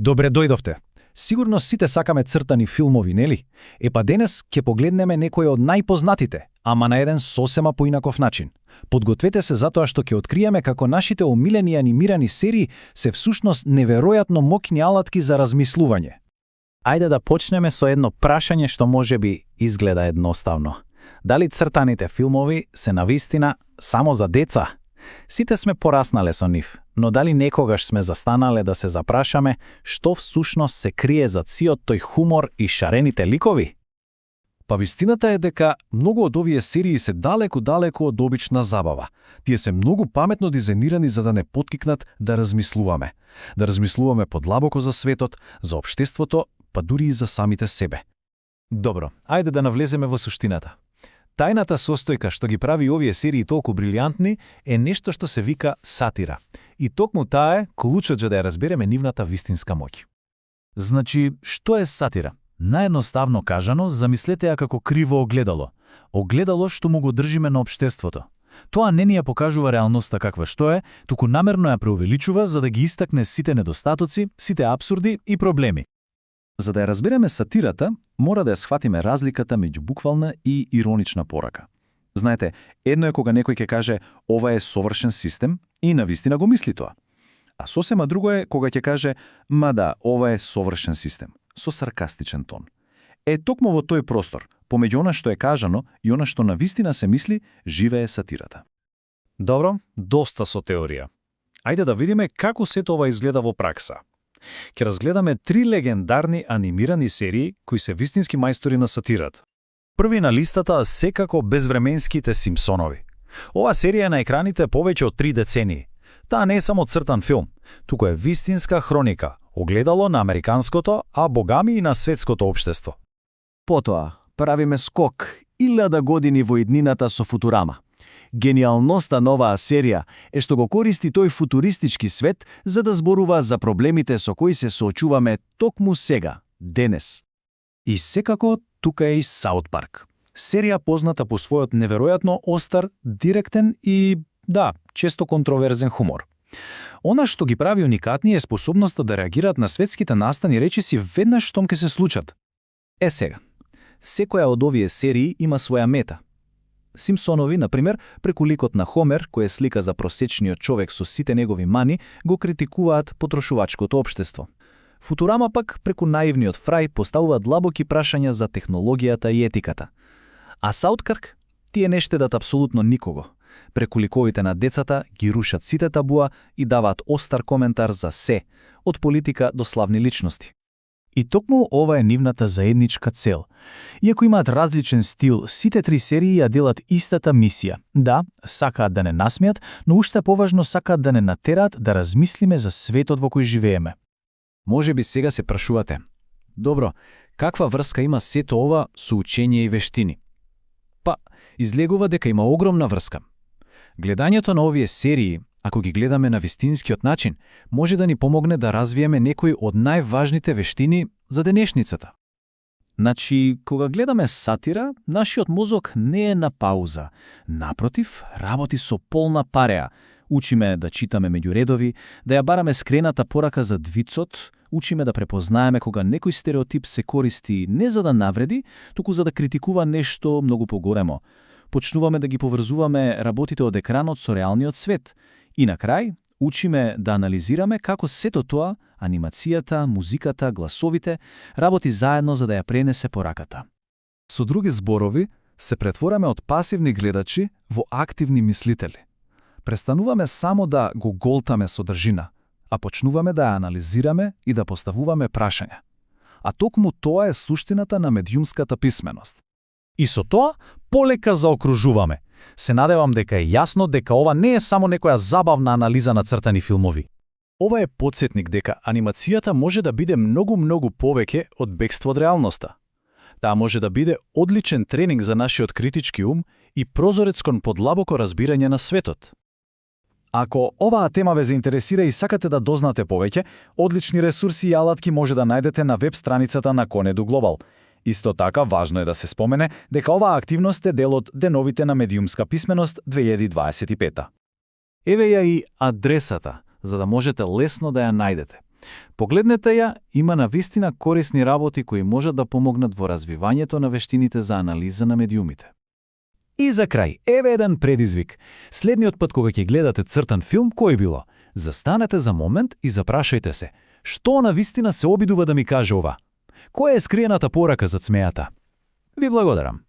Добре дојдовте. Сигурно сите сакаме цртани филмови, нели? Па денес ќе погледнеме некој од најпознатите, ама на еден сосема поинаков начин. Подгответе се затоа што ќе откриеме како нашите омилени анимирани серии се всушност неверојатно моќни алатки за размислување. Ајде да почнеме со едно прашање што можеби изгледа едноставно. Дали цртаните филмови се навистина само за деца? Сите сме пораснале со нив, но дали некогаш сме застанале да се запрашаме што всушност се крие за циот тој хумор и шарените ликови? Па вистината е дека многу од овие серии се далеку од обична забава. Тие се многу паметно дизајнирани за да не поткикнат да размислуваме. Да размислуваме подлабоко за светот, за општеството, па дури и за самите себе. Добро, ајде да навлеземе во суштината. Тајната состојка што ги прави овие серии толку брилјантни е нешто што се вика сатира. И токму таа е клучот за да ја разбереме нивната вистинска моќ. Значи, што е сатира? Наедноставно кажано, замислете ја како криво огледало. Огледало што му го држиме на општеството. Тоа не ни ја покажува реалноста каква што е, туку намерно ја преувеличува за да ги истакне сите недостатоци, сите апсурди и проблеми. За да ја разбереме сатирата, мора да ја схватиме разликата меѓу буквална и иронична порака. Знаете, едно е кога некој ќе каже ова е совршен систем и навистина го мисли тоа. А сосема друго е кога ќе каже ма да, ова е совршен систем, со саркастичен тон. Токму во тој простор, помеѓу она што е кажано и она што навистина се мисли, живее сатирата. Добро, доста со теорија. Ајде да видиме како сето ова изгледа во пракса. Ќе разгледаме 3 легендарни анимирани серии кои се вистински мајстори на сатирата. Први на листата секако безвременските Симпсонови. Ова серија е на екраните повеќе од 3 децении. Таа не е само цртан филм, туку е вистинска хроника, огледало на американското, а богами и на светското општество. Потоа, правиме скок 1000 години во иднината со Футурама. Гениалноста на оваа серија е што го користи тој футуристички свет за да зборува за проблемите со кои се соочуваме токму сега, денес. И секако тука е и Саут Парк. Серија позната по својот неверојатно остар, директен и, да, често контроверзен хумор. Она што ги прави уникатни е способноста да реагираат на светските настани речиси веднаш штом ке се случат. Сега, секоја од овие серии има своја мета. Симпсонови, например, преку ликот на Хомер, кој е слика за просечниот човек со сите негови мани, го критикуваат потрошувачкото општество. Футурама пак преку наивниот Фрај поставува длабоки прашања за технологијата и етиката. А Саутпарк, тие не штедат апсолутно никого. Преку ликовите на децата ги рушат сите табуа и даваат остар коментар за се, од политика до славни личности. И токму ова е нивната заедничка цел. Иако имаат различен стил, сите 3 серии ја делат истата мисија. Да, сакаат да не насмеат, но уште поважно сакаат да не натераат да размислиме за светот во кој живееме. Може би сега се прашувате. Добро, каква врска има сето ова со учење и вештини? Па, излегува дека има огромна врска. Гледањето на овие серии, ако ги гледаме на вистинскиот начин, може да ни помогне да развиеме некои од најважните вештини за денешницата. Значи, кога гледаме сатира, нашиот мозок не е на пауза. Напротив, работи со полна пареа. Учиме да читаме меѓу редови, да ја бараме скрената порака за вицот, учиме да препознаеме кога некој стереотип се користи не за да навреди, туку за да критикува нешто многу поголемо. Почнуваме да ги поврзуваме работите од екранот со реалниот свет. И на крај, учиме да анализираме како сето тоа, анимацијата, музиката, гласовите, работи заедно за да ја пренесе пораката. Со други зборови, се претвораме од пасивни гледачи во активни мислители. Престануваме само да го голтаме содржина, а почнуваме да ја анализираме и да поставуваме прашања. А токму тоа е суштината на медиумската писменост. И со тоа, полека заокружуваме. Се надевам дека е јасно дека ова не е само некоја забавна анализа на цртани филмови. Ова е потсетник дека анимацијата може да биде многу повеќе од бегство од реалноста. Таа може да биде одличен тренинг за нашиот критички ум и прозорец кон подлабоко разбирање на светот. Ако оваа тема ве заинтересира и сакате да дознате повеќе, одлични ресурси и алатки може да најдете на веб страницата на Конеду Глобал. Исто така, важно е да се спомене дека оваа активност е дел од Деновите на медиумска писменост 2025. Еве ја и адресата, за да можете лесно да ја најдете. Погледнете ја, има навистина корисни работи кои можат да помогнат во развивањето на вештините за анализа на медиумите. И за крај, еве еден предизвик. Следниот пат кога ќе гледате цртан филм, кој било? Застанете за момент и запрашајте се, што навистина се обидува да ми каже ова? Која е скриената порака за цмејата? Ви благодарам.